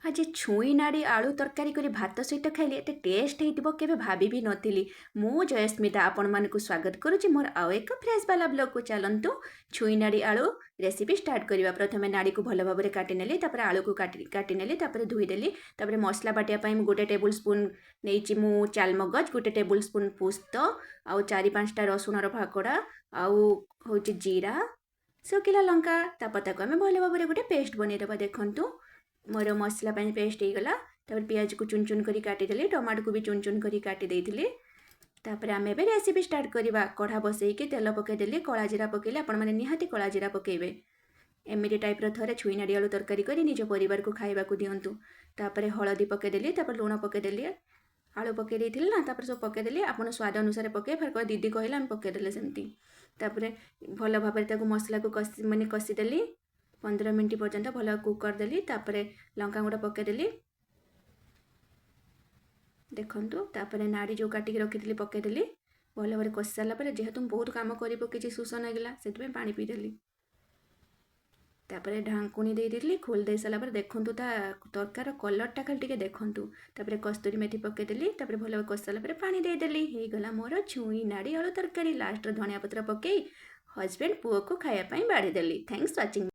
ଆଜି ଛୁଇଁ ନାଡ଼ି ଆଳୁ ତରକାରୀ କରି ଭାତ ସହିତ ଖାଇଲି, ଏତେ ଟେଷ୍ଟ ହେଇଥିବ କେବେ ଭାବି ବି ନଥିଲି। ମୁଁ ଜୟସ୍ମିତା ଆପଣମାନଙ୍କୁ ସ୍ୱାଗତ କରୁଛି ମୋର ଆଉ ଏକ ଫ୍ରେଶ୍ ବାଲା ବ୍ଲଗ୍କୁ। ଚାଲନ୍ତୁ, ଛୁଇଁ ନାଡ଼ି ଆଳୁ ରେସିପି ଷ୍ଟାର୍ଟ କରିବା। ପ୍ରଥମେ ନାଡ଼ିକୁ ଭଲ ଭାବରେ କାଟିନେଲି, ତାପରେ ଆଳୁକୁ କାଟି କାଟିନେଲି, ତାପରେ ଧୋଇଦେଲି। ତାପରେ ମସଲା ବାଟିବା ପାଇଁ ମୁଁ 1 ଟେବୁଲ୍ ସ୍ପୁନ୍ ନେଇଛି ମୁଁ ଚାଲମଗଜ, 1 ଟେବୁଲ୍ ସ୍ପୁନ୍ ପୁସ୍ତ ଆଉ 4-5ଟା ରସୁଣର ଫାକଡ଼ା ଆଉ ହେଉଛି ଜିରା, ଶୁଖିଲା ଲଙ୍କା। ତାପରେ ତାକୁ ଆମେ ଭଲ ଭାବରେ ଗୋଟେ ପେଷ୍ଟ ବନେଇଦେବା। ଦେଖନ୍ତୁ, ମୋର ମସଲା ପାଇଁ ପେଷ୍ଟ ହେଇଗଲା। ତାପରେ ପିଆଜକୁ ଚୁନ ଚୁନ କରି କାଟିଦେଲି, ଟମାଟୋକୁ ବି ଚୁନ ଚୁନ କରି କାଟି ଦେଇଥିଲି। ତାପରେ ଆମେ ଏବେ ରେସିପି ଷ୍ଟାର୍ଟ କରିବା। କଢ଼ା ବସେଇକି ତେଲ ପକାଇଦେଲି, କଳା ଜିରା ପକାଇଲେ। ଆପଣମାନେ ନିହାତି କଳା ଜିରା ପକାଇବେ। ଏମିତି ଟାଇପ୍ର ଥରେ ଛୁଇଁ ନାଡ଼ି ଆଳୁ ତରକାରୀ କରି ନିଜ ପରିବାରକୁ ଖାଇବାକୁ ଦିଅନ୍ତୁ। ତାପରେ ହଳଦୀ ପକାଇଦେଲି, ତାପରେ ଲୁଣ ପକାଇଦେଲି। ଆଳୁ ପକାଇ ଦେଇଥିଲି ନା, ତାପରେ ସବୁ ପକାଇଦେଲି। ଆପଣ ସ୍ୱାଦ ଅନୁସାରେ ପକାଇବେ। ଫେର ଦିଦି କହିଲେ, ଆମେ ପକାଇଦେଲେ ସେମିତି। ତାପରେ ଭଲ ଭାବରେ ତାକୁ ମସଲାକୁ କଷି, ମାନେ କଷିଦେଲି। 15 ମିନିଟ୍ ପର୍ଯ୍ୟନ୍ତ ଭଲ କୁକ୍ କରିଦେଲି। ତାପରେ ଲଙ୍କା ଗୁଣ୍ଡ ପକାଇଦେଲି, ଦେଖନ୍ତୁ। ତାପରେ ନାଡ଼ି ଯେଉଁ କାଟିକି ରଖିଥିଲି ପକାଇଦେଲି। ଭଲ ଭାବରେ କଷି ସାରିଲା ପରେ, ଯେହେତୁ ମୁଁ ବହୁତ କାମ କରି ପକେଇଛି, ଶୋଷ ଲାଗିଲା, ସେଥିପାଇଁ ପାଣି ପିଇଦେଲି। ତାପରେ ଢାଙ୍କୁଣୀ ଦେଇଦେଲି। ଖୋଲି ଦେଇ ସାରିଲା ପରେ ଦେଖନ୍ତୁ, ତା ତରକାରୀର କଲର୍ଟା ଖାଲି ଟିକେ ଦେଖନ୍ତୁ। ତାପରେ କସ୍ତୁରୀ ମେଥି ପକାଇଦେଲି। ତାପରେ ଭଲ ଭାବେ କଷି ସାରିଲା ପରେ ପାଣି ଦେଇଦେଲି। ହେଇଗଲା ମୋର ଛୁଇଁ ନାଡ଼ି ଆଳୁ ତରକାରୀ। ଲାଷ୍ଟରେ ଧନିଆ ପତ୍ର ପକାଇ ହଜବେଣ୍ଡ ପୁଅକୁ ଖାଇବା ପାଇଁ ବାଢ଼ିଦେଲି। Thanks watching.